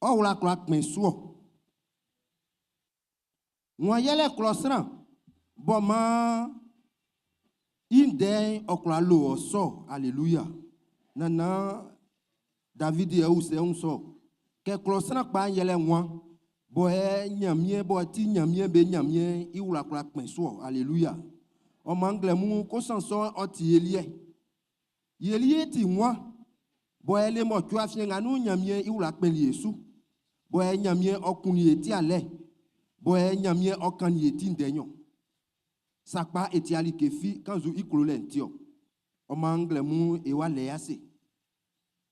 Ɔ wla kwla kpɛn su-ɔ? Wan yɛlɛ klɔ sran b'ɔ maan i ndɛ'n ɔ kwla lo ɔ sɔ? Aleluya! Nannan Davidi yɛ usɛ wun sɔ. Kɛ klɔ sran kpa'n yɛlɛ wan bɔ ɛ Nyanmiɛn b'ɔ ti Nyanmiɛn be Nyanmiɛn'n i wla kwla kpɛn su-ɔ? Aleluya! Ɔ maan nglɛmun kosan sɔ'n ɔ ti e liɛ. Ye ti wan bɔ e le mɔcuɛ afiɛn nga nun Nyanmiɛn i wla kpɛnli e su, bɔ e Nyanmiɛn ɔ kunnin e ti alɛ, bɔ e Nyanmiɛn ɔ kannin e ti ndɛ nɲɔn. Sakpa e tia like fi kannzu i klolɛ'n ti-ɔ. Ɔ maan nglɛmun e wa lɛ ase.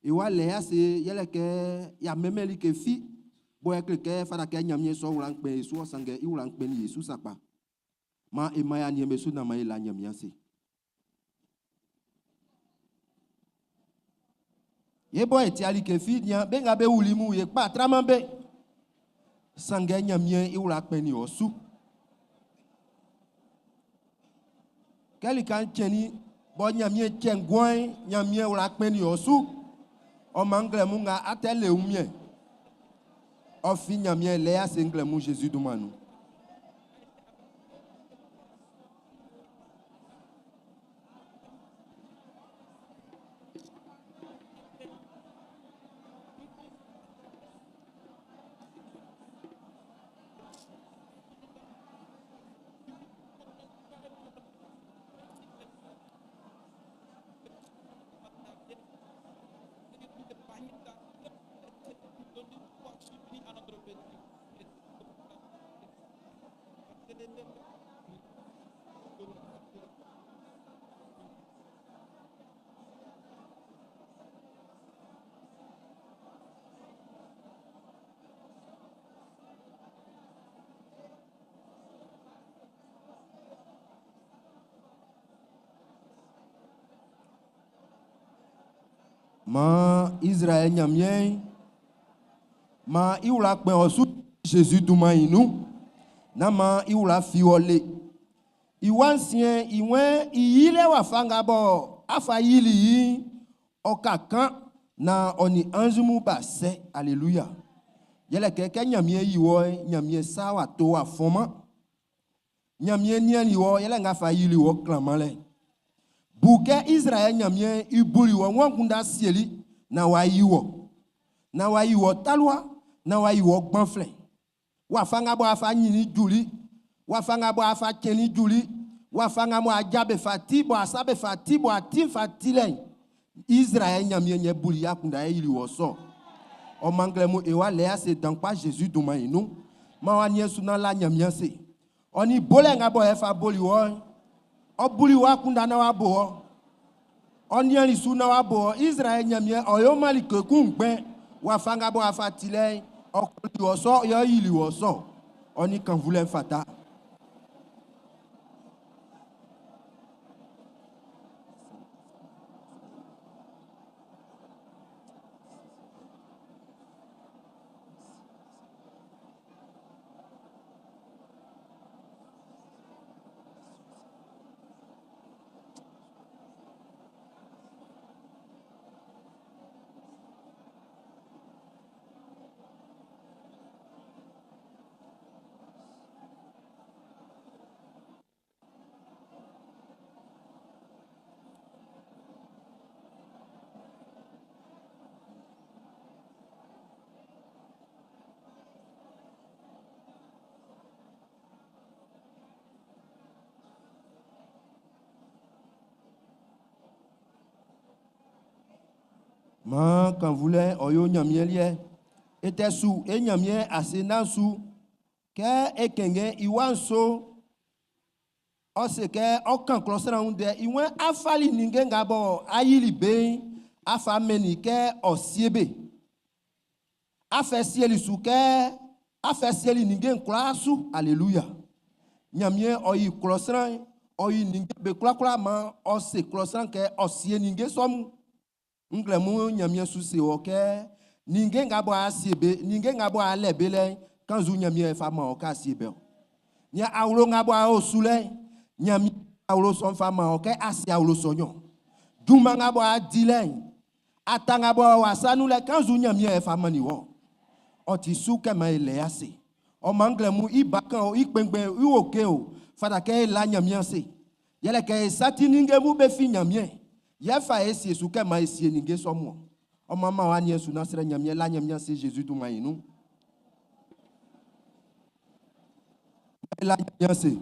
E wa lɛ ase yɛlɛ kɛ y'a mɛnmɛn like fi bɔ e kle kɛ fata kɛ Nyanmiɛn sɔ wla'n kpɛn e su-ɔ sanngɛ i wla'n kpɛnnin e su sakpa. Maan e man y'a niɛn be su naan man e la Nyanmiɛn ase. Ye bɔ e tia like fi nian be nga be wuli mun ye kpa traman be. Sanngɛ Ɲanmiɛn i wla kpɛnnin ɔ su. Kɛ lika'n cɛnnin bɔ Ɲanmiɛn cɛn nguan'n, Ɲanmiɛn wla kpɛnnin ɔ su. Ɔ maan nglɛmun nga a tɛ le wunmiɛn. Ɔ fin Ɲanmiɛn lɛ ase nglɛmun Zezi dunman nun. Maan Izraɛl Ɲanmiɛn'n, maan i wla kpɛn ɔ su Zezi dunman'n i nun. Nán maan i wla fi wɔ le. I waan siɛn'n i wɛn i yilɛ wafa nga bɔ a fa yili i'n, ɔ ka kan naan ɔ nin anz mun b'a sɛ. Aleluya. Yɛlɛ kɛ kɛ Ɲanmiɛn yi wɔ'n, Ɲanmiɛn sa w'a to w'a fɔnman. Ɲanmiɛn niannin wɔ yɛlɛ nga fa yili wɔ klanman lɛ. Bu kɛ Izraɛl Ɲanmiɛn i buli wɔ ng'ɔ kunda sieli naan w'a yi wɔ. Naan w'a yi wɔ talua, naan w'a yi wɔ gbanflɛn. Wafa nga bɔ a fa ɲinnin juli, wafa nga bɔ a fa cɛnnin juli, wafa nga mɔ a ja be fa ti, bɔ a sa be fa ti, bɔ a ti fa tilɛ'n, Izraɛl Ɲanmiɛn yɛ buli ya kunda yɛ yili wɔ sɔ. Ɔ maan nglɛmun e wa lɛ ase dan kpa Zezi dunman i nun. Man wa niɛn su naan la Ɲanmiɛn se. Ɔ nin bolɛ nga bɔ yɛ fa boli wɔ'n, ɔ buli wɔ akunndan naan w'a bo wɔ. Ɔ niannin su naan w'a bo wɔ. Izraɛl Ɲanmiɛn ɔ yo man like kun ngbɛn. Wafa nga bɔ a fa tilɛ'n, ɔ kloli wɔ sɔ, yɛ ɔ yili wɔ sɔ. Ɔ nin kannvulɛ'n fata. Maan kannvulɛ'n ɔ yo Ɲanmiɛn liɛ. E tɛ su e Ɲanmiɛn ase naan su. Kɛ e kɛnngɛn i wa'n so, ɔ se kɛ ɔ kan klɔ sran wun ndɛ. I waan a fali ninnge nga bɔ a yili be'n, a fa mɛnnin i kɛ ɔ sie be. A fɛ sieli su kɛ a fɛ sieli ninnge'n kwlaa su. Aleluya. Ɲanmiɛn ɔ yi klɔ sran'n, ɔ yi ninnge be kwlakwla maan ɔ se klɔ sran kɛ ɔ sie ninnge sɔ mun. Nglɛmun Ɲanmiɛn su se wɔ kɛ ninnge nga bɔ a sie be, ninnge nga bɔ a lɛ be lɛ'n, kannzu Ɲanmiɛn fa man ɔ kɛ a sie be ɔ. Nian awlo nga bɔ a o su lɛ'n, Ɲanmiɛn awlo sɔ'n fa man ɔ kɛ a sie awlo sɔ'n niɔn. Junman nga bɔ a di lɛ'n, ata nga bɔ a o asa nun lɛ, kannzu Ɲanmiɛn fa mannin wɔ. Ɔ ti su kɛ man e lɛ i ase. Ɔ man nglɛmun i bakan o, i kpɛnngbɛn o, i oke o, fata kɛ e la Ɲanmiɛn ase. Yɛlɛ kɛ e sa ti ninnge mun be fin Ɲanmiɛn, yɛ fa e sie su kɛ man e sie ninnge sɔ mun-ɔn. Ɔ man man ɔ aniɛn su nan srɛ Ɲanmiɛn, la Ɲanmiɛn ase Zezi dunman'n i nun. Man e la Ɲanmiɛn ase.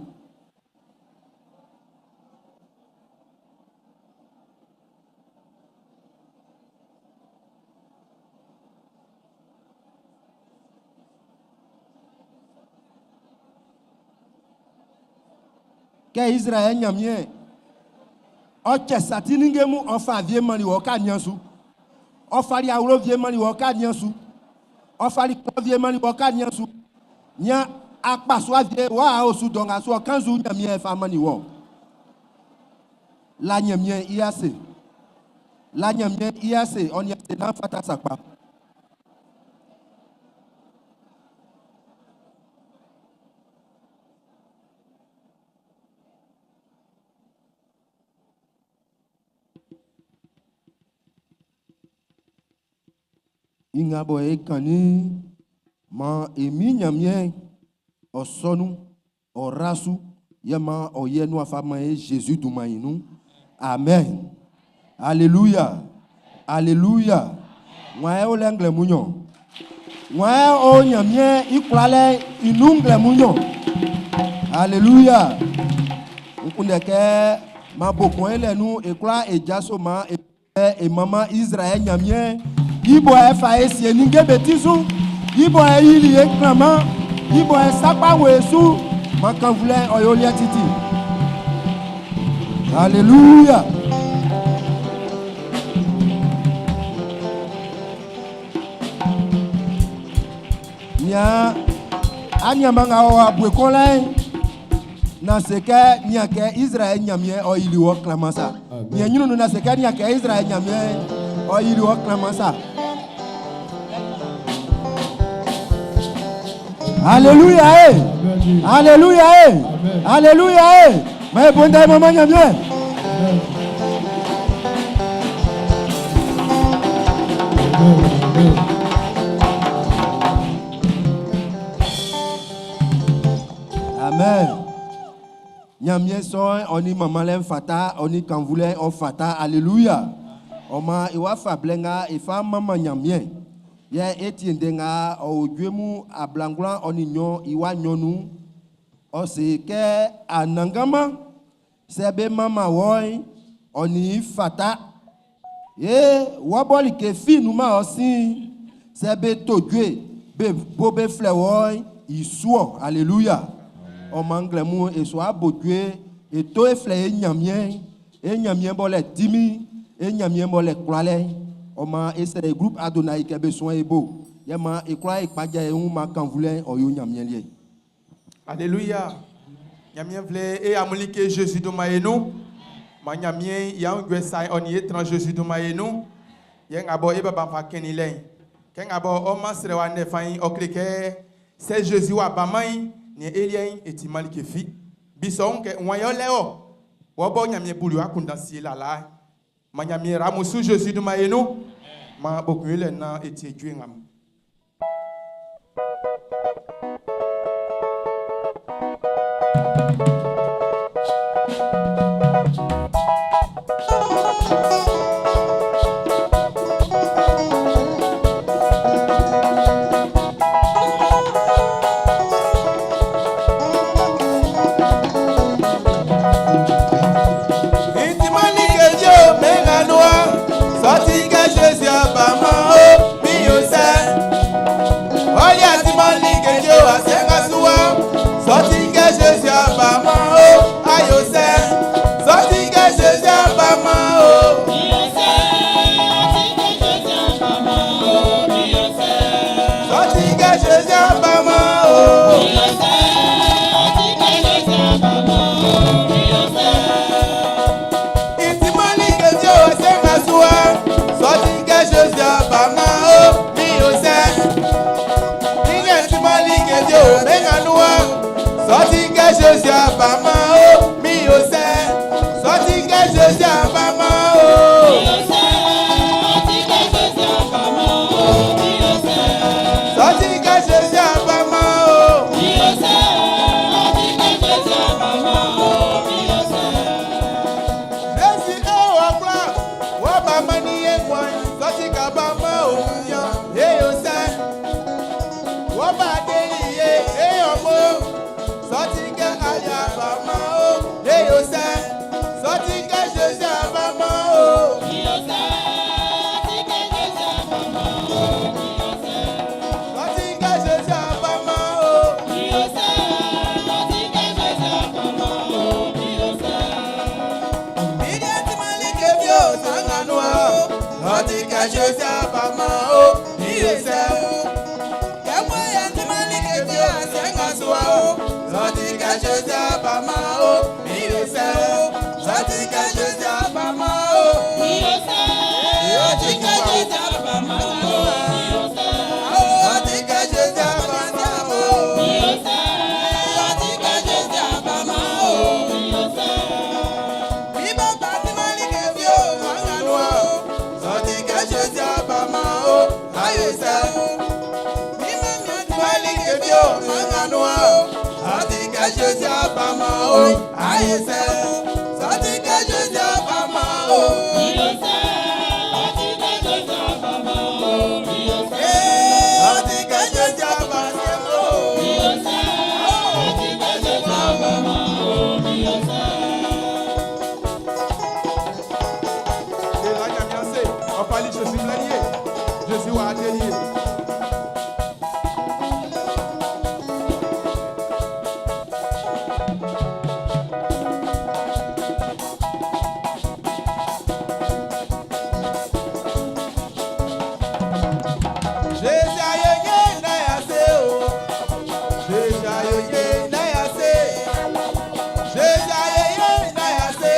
Kɛ Izraɛl Nyanmiɛn ɔ cɛ sa ti ninnge mun, ɔ fa vie mannin wɔ kɛ a nian su. Ɔ fali awlo vie mannin wɔ kɛ a nian su. Ɔ fali klɔ vie mannin wɔ kɛ a nian su. Nian akpasua vie wɔ a o su dɔ nga su ɔ kannzu Nyanmiɛn fa mannin wɔ. La Nyanmiɛn i ase. La Nyanmiɛn i ase, ɔ nin ase nan fata sakpa. I nga bɔ e kannin'n, man e Min Nyanmiɛn'n ɔ sɔ nun, ɔ ra su, yɛ man ɔ yi nuan fa man e Jésus dunman'n i nun. Amen. Aleluya. Aleluya. Wan yɛ o lɛ nglɛmun nɲɔn? Wan yɛ o Ɲanmiɛn i kwlalɛ'n i nun nglɛmun nɲɔn? Aleluya. N kunndɛ kɛ ma bo kun e lɛ nun e kwla e jaso man e e manman Izraɛl Ɲanmiɛn i bɔ e fa e sie ninnge be ti su, i bɔ e yili e klanman, i bɔ e sakpa wo e su, man kannvulɛ'n ɔ yo liɛ titi. Aleluya. Nian, aniaan nga ɔ wa bue kɔlɛ'n, na se kɛ nian kɛ Izraɛl Ɲanmiɛn ɔ yili wɔ klanman sa. Nian ɲrun nun na se kɛ nian kɛ Izraɛl Ɲanmiɛn ɔ yili wɔ klanman sa. Alléluia eh. Alléluia eh. Alléluia eh. Mais bon day maman Ɲanmiɛn. Amen. Ɲanmiɛn sɔ'n ɔ nin manmanlɛ'n fata, ɔ nin kannvulɛ'n ɔ fata. Aleluya. Ɔ maan e wa fa blɛ nga e fa manman Ɲanmiɛn. Yɛ e tie ndɛ nga ɔ o Jue Mun 92 i wa nɲɔn nun'n. Ɔ se kɛ, Anannganman, sɛ be manman wɔ'n, ɔ nin i fata. Ee, wɔ bɔ like fi nunman ɔ sin'n, sɛ be to jue be bo be flɛ wɔ'n, i su-ɔ. Aleluya! Ɔ maan nglɛmun'n e su a bo jue e to e flɛ e Nyanmiɛn'n, e Nyanmiɛn b'ɔ lɛ tinmin'n, e Nyanmiɛn b'ɔ lɛ kwlalɛ'n. Ɔ maan e srɛ e groupe Adonai kɛ be suan e bo, yɛ maan e kwlaa e kpaja e wun maan kannvulɛ'n ɔ yo Nyanmiɛn liɛ. Aleluya. Ɲanmiɛn flɛ e amun like Zezi dunman e nun. Man Ɲanmiɛn i aunjuɛ sa'n ɔ nin e tran Zezi dunman e nun. Yɛ nga bɔ e baba fa kɛnnin lɛ'n, kɛ nga bɔ ɔ man srɛwa ndɛ fa'n, ɔ kle kɛ sɛ Zezi w'a baman'n, nin e liɛ'n e ti-man like fi. Bi sɔ'n kɛ, wan yɛ ɔ lɛ ɔ? Wɔ bɔ Ɲanmiɛn buli ɔ akunndan sie lalaa'n. Man Ɲanmiɛn ra amun su Zezi dunman e nun. Man bo kun yolɛ nan e tie jue nga mun. Jésus a ba man o. E yo sɛ, sɔti kɛ Jésus a ba man o. Sɔti kɛ Jésus a ba man o. Mídìí ti máa lé kébi o, sàngànú o. Sɔti kɛ Jésus a ba man o. Iye sɛ o. Kẹ́mọ́ yẹn ti máa lé kébi o, sàngàsùwà o. Sɔti kɛ Jésus a ba man o. Iye sɛ o. Sɔti kɛ Jésus a ba man o. Sɔti kɛ Jésus a ba man o. Sɔti kɛ Jésus a ba man o. Sɔti kɛ Jésus a ba man o. Bíbá bá ti máa ní kẹfí o, sàngànú o. Sɔti kɛ Jésus a ba man o. Ayé sẹ́ o. Mímọ́ mi ti máa ní kẹfí o, sàngànú o. Sɔti kɛ Jésus a ba man o. Ayé sẹ́ o. Sɔti kɛ Jésus a ba man o. Sɔti kɛ Jésus a ba man o. Et là, il y a bien c'est. On parle de Jésus blanier. Jésus wa atelier. Jésus a yé na ya se o. Jésus a yé na ya se. Jésus a yé na ya se.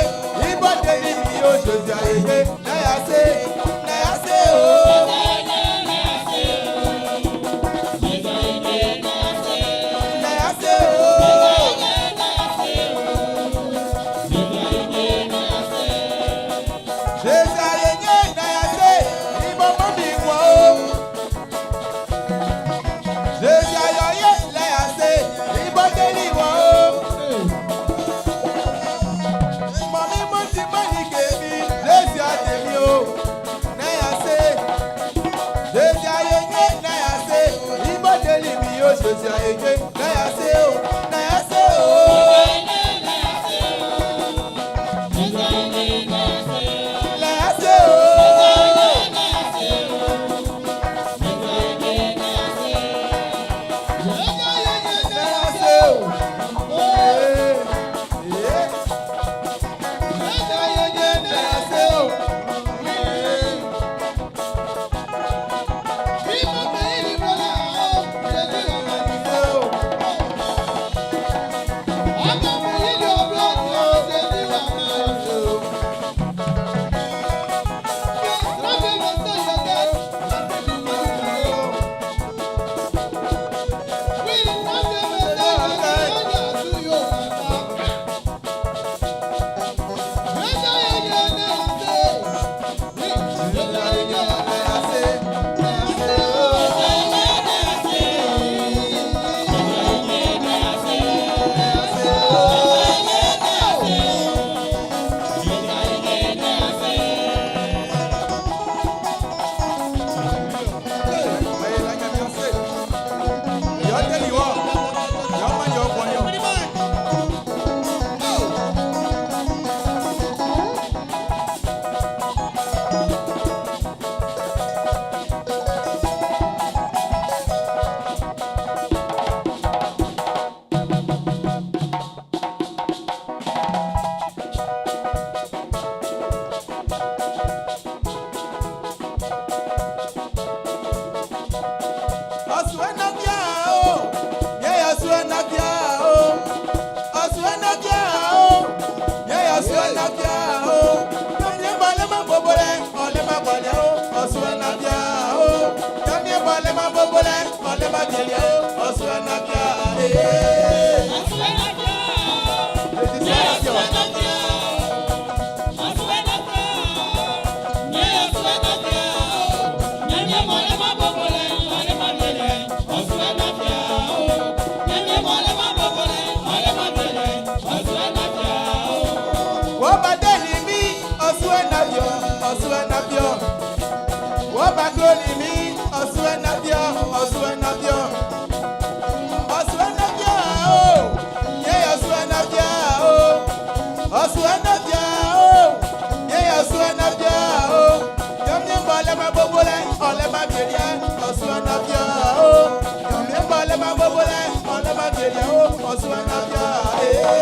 Ibo de ni mi o. Jésus a yé na ya se. Na ya se o. Na ya se o. Jésus a yé na ya se. Ibo mo mi wo o. Jésus a yé na ya se. Ibo de ni wo o. Mọ̀mí mo ti mọ̀ ní kèmí, Jésù àtẹ̀mí o, náyà ṣe. Jésù ayẹyẹ náyà ṣe, ìbọ̀délì mi o, Jésù ayẹyẹ náyà ṣe o, náyà ṣe o. Náyà ṣe o. Náyà ṣe o. Ee, ee. Jésù ayẹyẹ náyà ṣe o. Ee. Ṣe o. Ṣe o. Náyà ṣe, náyà ṣe o. Náyà ṣe o. Wọ́n bá délì mí, ọ̀sùn ẹ̀ nàbíọ̀, ọ̀sùn ẹ̀ nàbíọ̀. Wọ́n bá glóòlì mí, ọ̀sùn ẹ̀ nàbíọ̀, ọ̀sùn ẹ̀ nàbíọ̀. Ọ̀sùn ẹ̀ nàbíọ̀. Ɔsuanafia, ee.